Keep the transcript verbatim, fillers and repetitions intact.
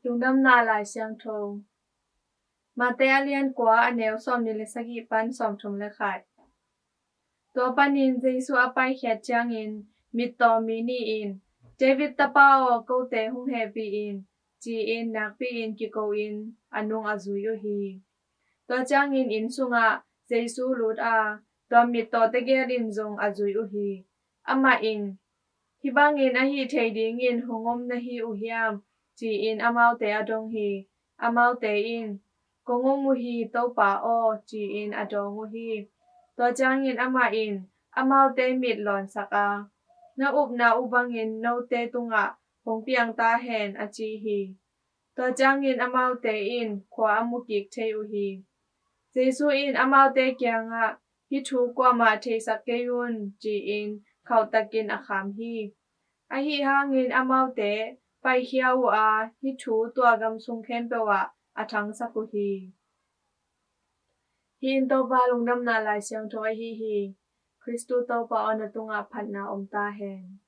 Lungdamna Lai Siangtho. Mate a lian kua, a neu sawmnih le sagih pan sawmthum le khat. Tua panin Jesu a paikhiat ciangin mittaw mi nih in, "David tapa aw, kote hung hehpih in," ci-in nakpi-in kiko-in a nung a zui uh hi. Tua ciangin inn sungah Jesu lut a, tua mittaw tegel in zong a zui uh hi. Amah in, "Hih bangin a hih thei dingin hong om na hi uh hiam?" ci-in amaute a dong hi. Amaute in, "Kong om uh hi, Topa aw," ci-in a dawng uh hi. Tua ciangin amah in amaute mit lawnsak a, "Na upna uh bangin note tungah hong piang ta hen," a ci hi. Tua ciangin amaute in khua a mu kik thei uh hi. Jesu in amaute kiangah, "Hih thu kuamah theisak kei un," ci-in khauhtakin a kham hi. Ahi hangin amaute paikhia uh a, hih thu tua gam sung khempeuh ah a thangsak uh hi. Hih in Topa Lungdamna Lai Siangtho ahi hi. Khristu Topa aw, na tungah phatna om ta hen.